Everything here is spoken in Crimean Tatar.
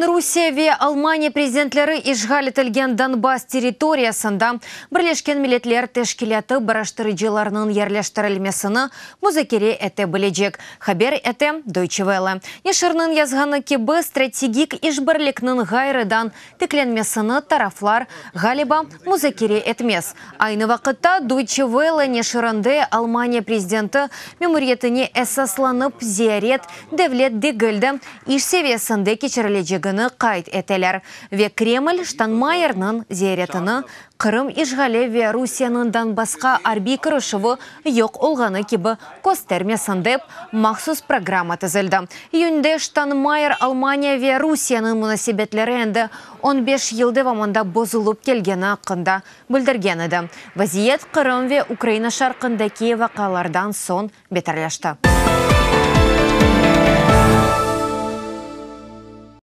Bugün Rusiye ve Almaniya prezidentleri işğal etilgen Donbass territoriyasında Birleşken Milletler Teşkilâtı barıştırıcılarınıñ yerleştirilmesini muzakere ete bilecek, haber ete Deutsche Welle. Neşirniñ yazğanı kibi, strategik işbirlikniñ ğayrıdan tiklenmesini taraflar, ğaliba, muzakere etmez. Aynı vaqıtta, Deutsche Welle neşirinde Almaniya prezidenti memuriyetine esaslanıp, ziyaret devlet degil de, iş seviyesinde keçirilecegini qayd eteler ve Kreml Ştanmayerniñ ziyaretini Qırım işğali ve Rusiyeniñ Donbassqa arbiy kirişüvi yoq olğanı kibi köstermesin dep, mahsus programma tizildi. İyünde Ştanmayer Almaniya ve Rusiyeniñ munasebetleri endi on beş yıl devamında bozulıp kelgeni aqqında bildirgen edi. Vaziyet Qırım ve Ukraina şarqındaki vaqialardan soñ beterleşti.